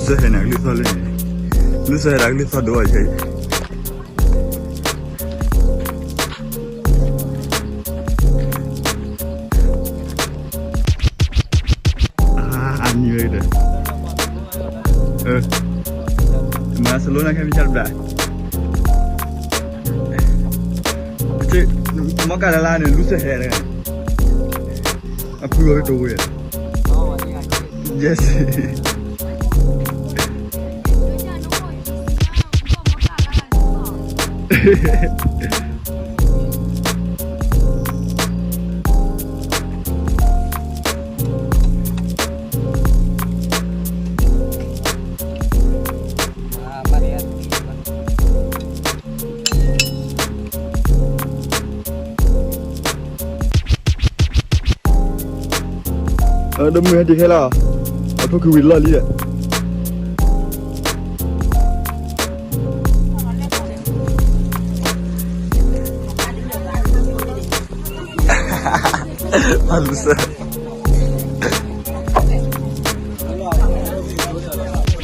စၢဟဲနၤကလုၢ်သီၣ်လၢန့ၣ်, လုၢ်စၢဟဲနၤကလုၢ်သီၣ်ဒိၣ်အီၤယဲ, အနံၤဝဲဒီး, မၤစလိနၤခဲမုၢ်ဆါတဘျီ, မီၢ်ကၢ်လၢ်လၢ်န့ၣ် လုၢ်စၢဟဲတဂၤန့ၣ်, အဖုအီၤကတိၤဝဲ, yes. ဒီမုၢ်ဟဲတ့ၢ်ခဲလီၤ, အထိၣ်ခုဝံၤလီၢ်လံဒီး,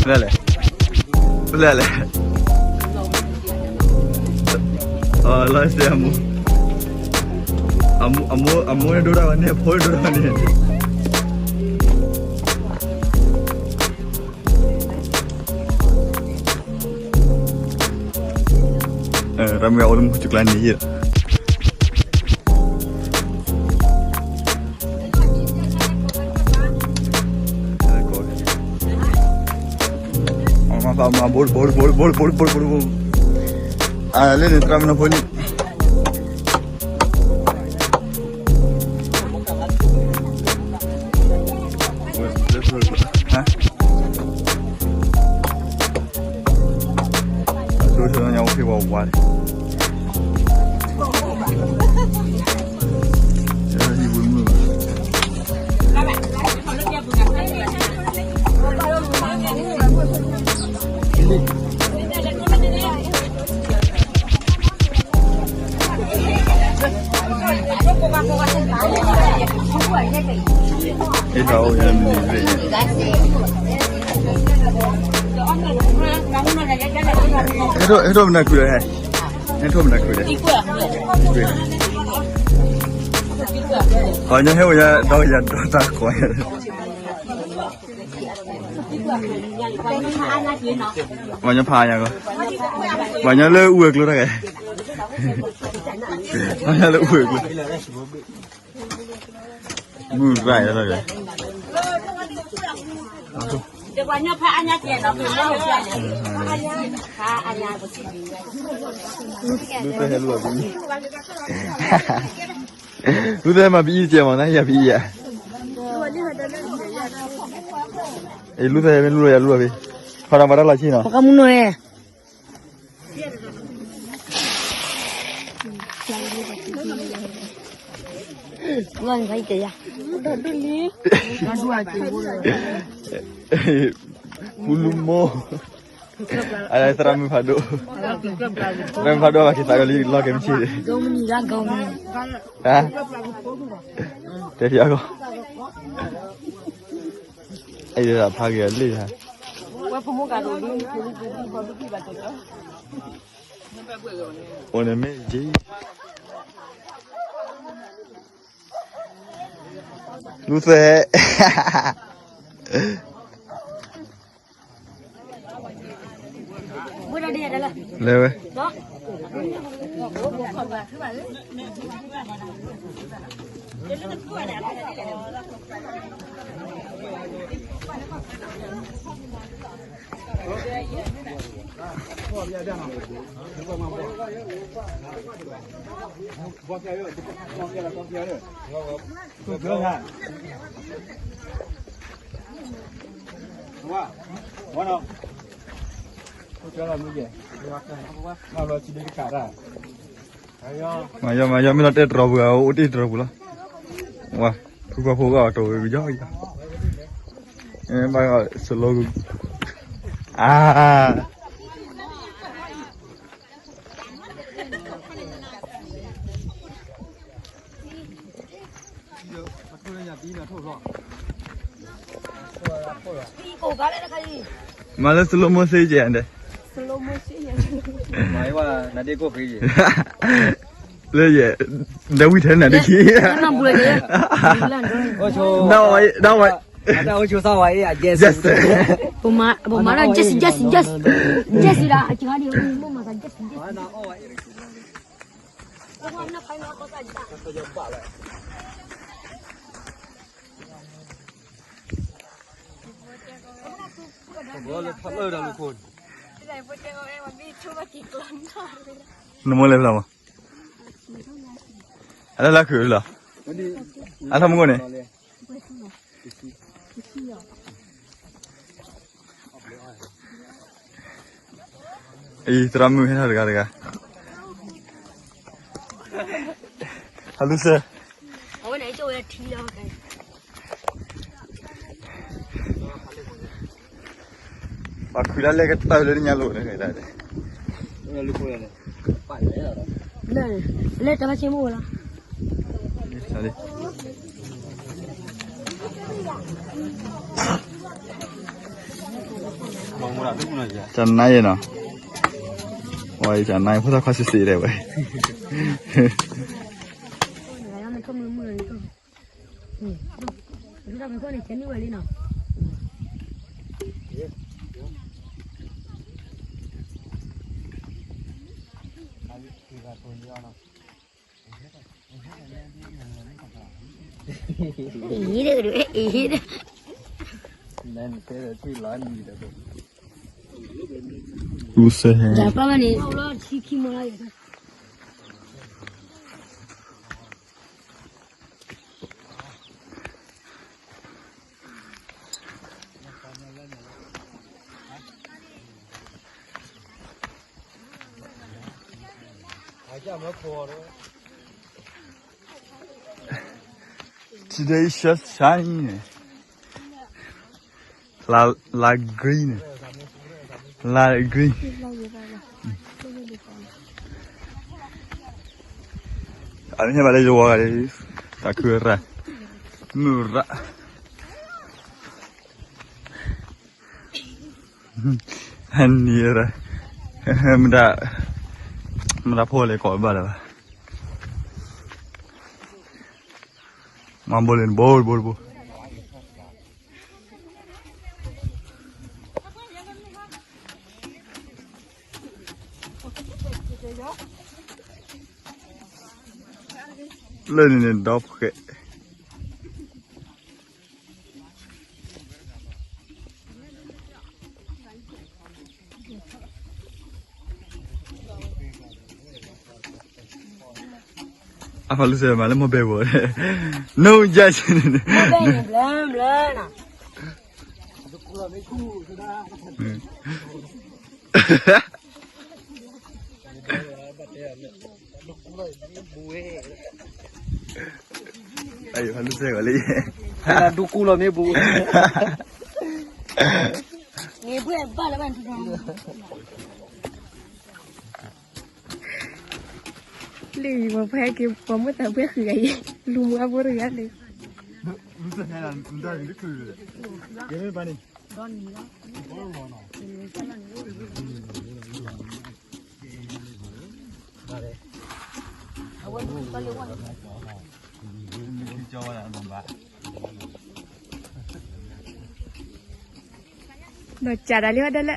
ဖဲလဲၣ်, ဖဲလဲၣ်, လီၤစဲအမိၢ်, အမိၢ်န့ၣ်ဒိၣ်ဒၣ်ဝဲန့ၣ် အဖိဒိၣ်ဒၣ်ဝဲန့ၣ်. တၢ်မုၢ်ဂၤအိၣ်လၢမူခိၣ်ကျါန့ၣ်ယဲၢ်, လၢန့ၣ်သရၣ်မုၣ်ဖိန့ၣ် ဟဲထီၣ်မနၤခုဒီးဟဲ, ဟဲထီၣ်မနၤခုဒီး, ပှၤညီဟဲအိၣ်ယၤဒီးယၤဒီးတၢ်ကိးယၤ, ပှၤညီဖးညါကီး, ပှၤညီလၢအူဝဲကျိတၢ်ဂဲၤ, ပှၤညီလၢအူဝဲကျိ မုၢ်ရၢ်လီၤ, လုၢ်သၢဟဲမၤပအံၣ်ကဲမး နယၤပအံၣ်ယၤ, လုၢ်သၢဟဲမ့ၢ်လုၢ်လီၤယၤလုၢ်လီၤဖဲ, ဖးတၢ်မၤတၢ်လီၤဆ့ၣ်နီၤ ပကမုၢ်နီၤဧဲ မူလူမိၢ်, အသရၣ်မုၣ်ဖးဒိၣ်, သရၣ်မုၣ်ဖးဒိၣ်ဘၣ်က့ၤသးကလံလီၤကဲမုၢ်ဆ့ၣ်, တဲဖျါကီး, အဲၣ်ဒိးဖးက့ၤလံဧါ, အိၣ်န့ၣ်မ့ၢ်က့ၤ လူသဲ လဲၤဝဲ မၤယီၤ မၤယီၤ မ့ၢ်လီၤတဲတရီပူၤ အိၣ်တ့ၢ်တရီပူၤလီၤ. ဝါ ဖုဖၣ်ဖိကီၢ်တီၤဝဲကယီကယီ ဘၣ်စလိ အါ အိၣ်ခါလၢတခါအံၤ မၤလၢ slow motion ယဲၢ်ဒဲး, လၢယဲၢ်, ဒီးဝံၣ်ထဲနၤဒၣ်ခံ, ဒီးဝဲ, ဒီးဝဲ, yes, ပမၤဒီး yes, yes, yes, yes ဒၣ်, အကါဒံး မ့ၢ်မၤသး yes, yes, yes နမိၢ်လဲၤဖျါမး, အလၢလၢခုၣ်လီၤ, အလၢမုၢ်ကိၣ်န့ၣ်, အံၤ သရၣ်မုၣ်ဟဲထီၣ်တဂၤတဂၤ, ဟးလူစဲ ပှၤခုးဒၣ်လဲၣ်ကတၢၢ်လၢညါလိၤန့ၣ်, လဲၤတၢ်ဘၣ်ဆ့မိၣ်ဝဲလီၤ, ကနါယဲၢ်နီၤ, ဝဲကနါယဲၢ် ဖိသၣ်ခွါစံးစံးဒဲးဝဲ အံၤဒၣ်, အံၤဒၣ်, လူစဲဟဲ, Today is just shiny, la, la green, la green. အမ့ၢ်ဟဲဘၣ်လၢယဝီၤဂၤလံ, တၢ်ခုရၣ်, မုၢ်ရၣ်, ဟဲနံၤရၣ်, မတၤ, မတၤဖိလဲၤကိးဘၣ်လၢၤဘၣ်, မၤဘိလ့ၣ်ဘိဘိဘိ လၢန့ၣ်န့ၣ်ဒီဖှဲး, အဖးလူစဲမးလၢမ့ၢ်ဘဲဘိ, no judgeန့ၣ်, အဖးလူစဲဂီၤလံ, ဒူကူလီၤမ့ၢ်ဘူး, လံာ်ပှဲၤဘၣ်လၢဘၣ်, လံာ်ပှဲၤက့ၤ ပှၤမ့ၢ်သးပှဲၤဃုာ်ဂၤအံၤ, လူမူအဖိတဂၤန့ၣ်, ဒီးစးဒၣ်လံဝဲဒၣ်လၢ,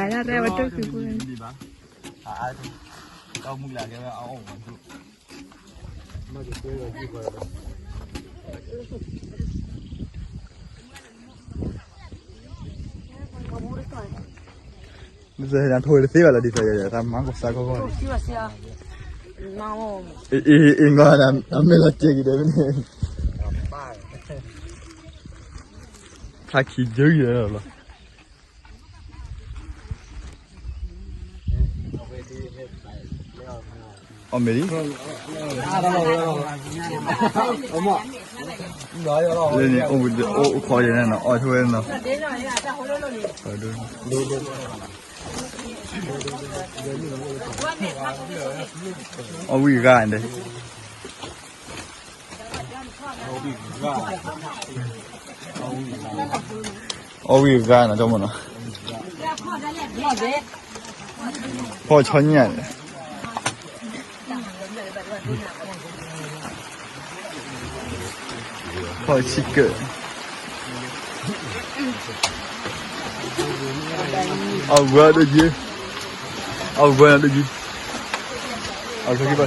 စးဒၣ်ရဲဝဲတိၢ်ဃုာ်ဖိ, မ့ၢ်စဲဟဲညါထိၣ်ဝဲတသ့ဘၣ်လီၤ ဒ်သိးယၤ တၢ်မၤကီၢ်စါကီၢ်ကီၢ်န့ၣ်, အ့ၣ် အ့ၣ် အမဲာ်လီၤစဲးက့ၤဒီးမ့ၢ်န့ၣ်, ဖျါခံယုၢ်ယဲလီၤ. အီၣ်မ့ၢ်လံ, လၢန့ၣ် အိၣ်ခိးယဲန့ၣ်နီၤ အီၣ်ဆိဝဲနီၤ, အီၣ်ဝံၣ်ဂၤဒဲး. အီၣ်ဝံၣ်ဂၤနီၤ ကၠီမနီၤ, ဖီၣ်ဆီညၣ်န့ၣ်, ဖီၣ်ဆံကၢၣ်, အဝဲဒၣ်ယဲ, အဝဲဒၣ်ယဲ, အဝဲဒၣ်ယဲ,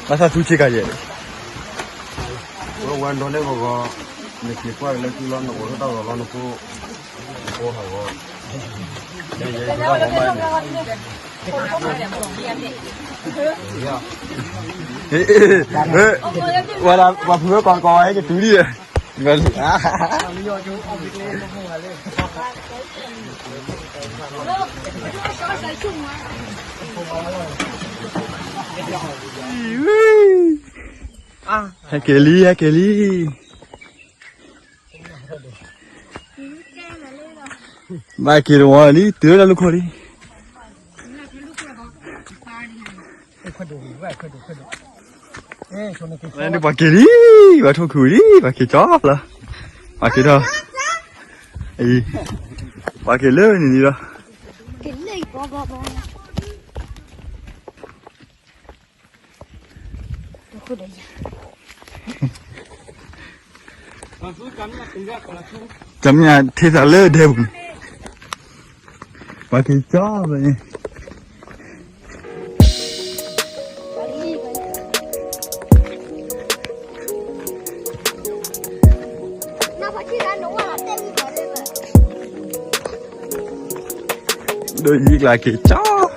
ဘၣ်သးသူဆ့ကၤယဲ, ဝဲဝဲဒိးန့ၢ်ပဂီၤ, နက့ၤကွၢ်လၢခံလီၤ နအိၣ်လၢတၢ်ဂီၤလီၤ နဖိ, နဖိဟးဂီၤ, ပှၤဖုဝဲကီၢ်ကီၢ်ဝဲဟဲက့ၤတုၤလံ, ဟဲက့ၤလံ ဟဲက့ၤလံ, ဘၣ်က့ၤတဝီလံ တုၤလၢတၢ်လူၢ်ခိၣ်လံ, ပှၤက့ၤလံ, ပှၤထိၣ်ခုလံ, ပှၤက့ၤကၠီလီၤ, ပှၤက့ၤထီၣ်, ပှၤက့ၤလၢန့ၣ်လံလီၤ. ကမျၢၢ်ထံသးလၢဒဲပူၤန့ၣ်, ပှၤက့ၤကၠီလီၤန့ၣ်, ဒိးယံၤကျါက့ၤကၠီ